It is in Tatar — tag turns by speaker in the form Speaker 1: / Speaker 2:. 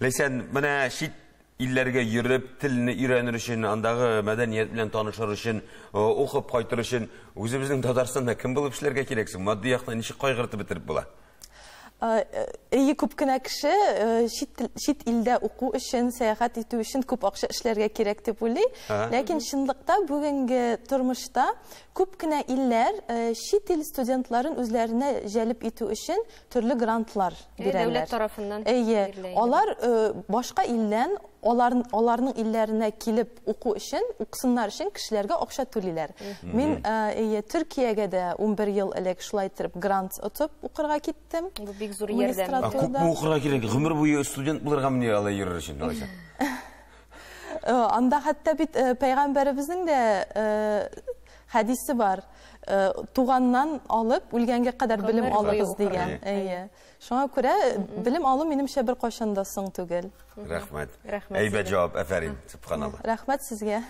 Speaker 1: Ләйсән, менә чит илләргә йөреп, телне өйрәнер өчен, андагы мәдәният белән танышыр өчен, укып кайтыр өчен, үзебезнең Татарстанда кем булып эшләргә кирәк соң? Матди яктан ничек кайгыртып бетереп була?
Speaker 2: Әйе, күп кенә кеше чит илдә уку өчен, сәяхәт итү өчен күп акча эшләргә кирәк дип уйлый. Ләкин чынлыкта бүгенге тормышта күп кенә илләр чит ил студентларын үзләренә җәлеп итү өчен төрле грантлар бирәләр.
Speaker 3: Дәүләт тарафыннан.
Speaker 2: Әйе, алар башка илдән аларның илләренә килеп уку өчен, укысыннар өчен кешеләргә акча түлиләр. Мин әйе, Төркиягә дә 11 ел элек шулай итеп грант отып укырга киттем.
Speaker 3: Бу бик зур ярдәм.
Speaker 1: Күпме укырга кирәк? Гомер буе студент булырга мени алай йөрер өчен, алайса?
Speaker 2: Анда хәтта бит пәйгамбәребезнең дә хәдисе бар. Туганнан алып үлгәнгә кадәр белем алыгыз дигән. Әйе. Шуңа күрә белем алу минемчә беркайчан да соң түгел.
Speaker 1: Рәхмәт. Рәхмәт. Әйбәт җавап, афәрин. Сөбханалла.
Speaker 2: Рәхмәт сезгә.